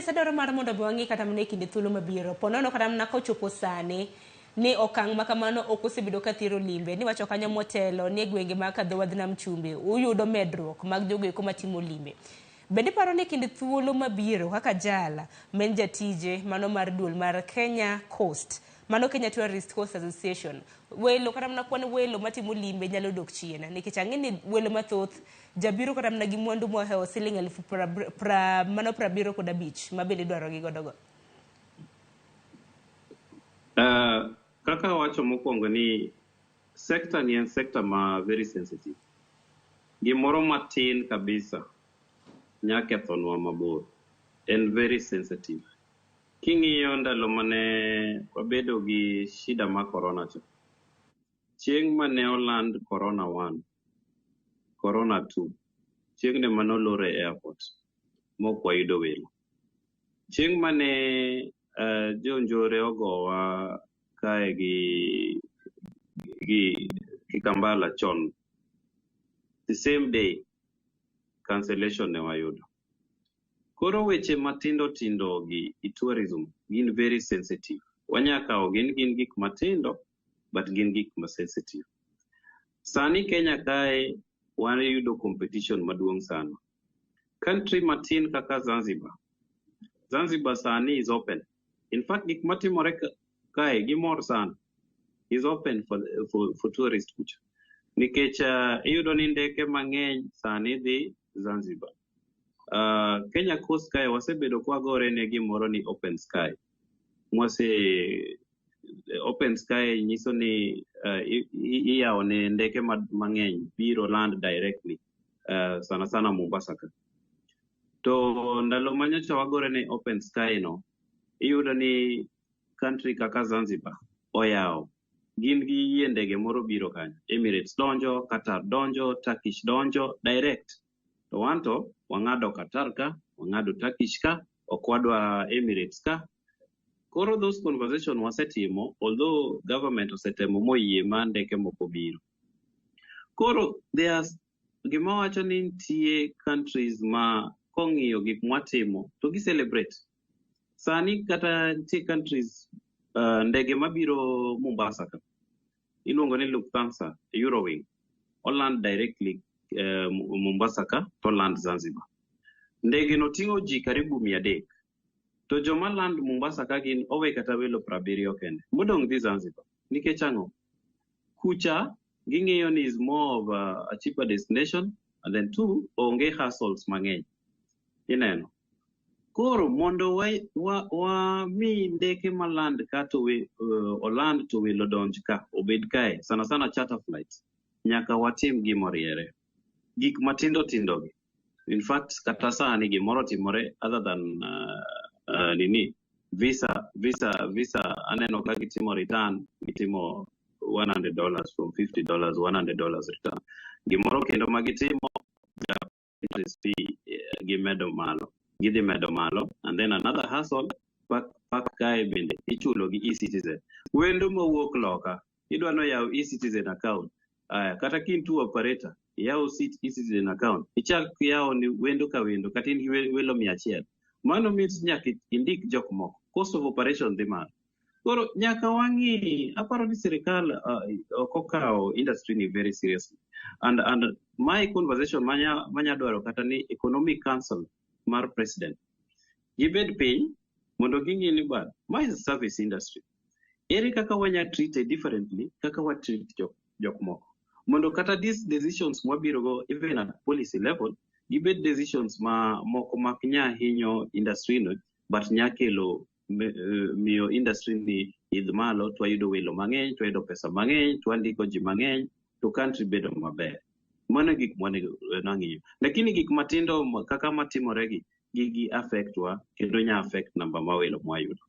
adwaro mar mondo mi wang'i kata mana e kinde thuolo mabiro. Po nono kata mana kochopo sani ni okang' ma kamano ok osebedo ka thiro limbe. Niwacho kanyo motelo ni e gwenge ma ka dho wadh nam chumbi uyudo medruok mag jogo eko matimo limbe. Bende iparo ni e kinde thuolo mabiro kaka jal ma en jatije mano mar duol mar Kenya Coast, mano Kenya Tourist Coast Association, welo kata mana kwan welo matimo limbe nyalo dok chien nikech ang'e ni welo mathoth jabiro kata mana gi mwandu mohewo siling elufu pra, mano 75 ma bende idwaro gi godo go. Kaka awacho mokwongo ni sector ni en sector ma very sensitive. Gimoro matin kabisa nya kethonwa mabor. En very sensitive. King'iyo ndalo mane wabedo gi shida mar corona cha, chieng' mane oland corona 1, corona 2, chieng'no ema nolor e airport mok wayudo welo. Chieng' mane jonjore ogowa kae gi Kikambala chon, the same day cancellation ne wayudo. Koro weche matindo tindo gi i tourism gin very sensitive. Wanya kawo gin gik matindo but gin gik ma sensitive. Sani Kenya kae wayudo competition maduong' sana. Country matin kaka Zanzibar. Zanzibar sani is open. In fact, gik matimore kae gimor sana. Is open for tourist kucha. Nikech iyudo ni ndeke mang'eny sani dhi Zanzibar. Kenya Coast kae wasebedo kwagore ne gimoro ni open sky. Mwase open sky nyiso ni iyawo ne ndeke mang'eny biro land directly sana sana Mombasa ka. To ndalo manyocha wagore ne open sky no, iyudo ni country kaka Zanzibar oyawo. Gin gi yie ndege moro biro kanyo. Emirates donjo, Qatar donjo, Turkish donjo, direct. To wanto wang'ado Qatar ka, wang'ado Turkish ka, ok wadwa Emirates ka. Koro those conversation wasetimo, although government osetemo moyie ma ndeke moko biro. Koro there's gima wacho ni nitie countries ma kong'iyo gik mwatimo to gi celebrate. Sani kata nitie countries ndege mabiro Mombasa ka iluongo ni Lufthansa Eurowing oland directly Mombasa ka to land Zanzibar. Ndege no ting'o ji karibu 300. To joma land Mombasa ka gin owe kata welo 70 kende. Modong' dhi Zanzibar. Nikech ang'o? Kucha ging'iyo ni is more of a cheaper destination and then two, onge hassles mang'eny. Ineno. Koro mondo wa mi ndeke maland ka to we, oland to welo donj ka obed kae sana sana charter flights nyaka watim gimoriere. Gik matindo tindo gi. In fact, kata sani gimoro timore other than nini visa aneno ka gitimo return gitimo $100 from $50 $100 return. Gimoro kendo ma gitimo interest fee gimedo malo gidhi medo malo and then another hassle pak kae bende ichulo gi e-citizen. Wendo mawuok loka idwa no yaw e-citizen account. Aya, kata ka in tour operator yaw e-citizen account ichak yawo ni wendo ka wendo kata in gi welo 100. Mano means nyaka indik jok moko. Cost of operation dhi malo. Koro nyaka wang'i, aparo ni sirikal ok okawo industry ni very seriously. And my conversation manya dwaro kata ni economic council mar president gibed piny mondo ging'i ni ba ma is a service industry. Ere kaka wanya treat it differently kaka wa treat jok moko. Mondo kata these decisions mwabiro go even at policy level gibed decisions ma moko mak nya hinyo industry no but nya kelo miyo industry ni idh malo to wayudo welo mang'eny to wayudo pesa mang'eny to wandiko ji mang'eny to country bedo maber. Mano e gik mwanego nang'iyo. Lakini gik matindo kaka matimore gi gigi affect wa kendo nya affect namba ma welo mwayudo.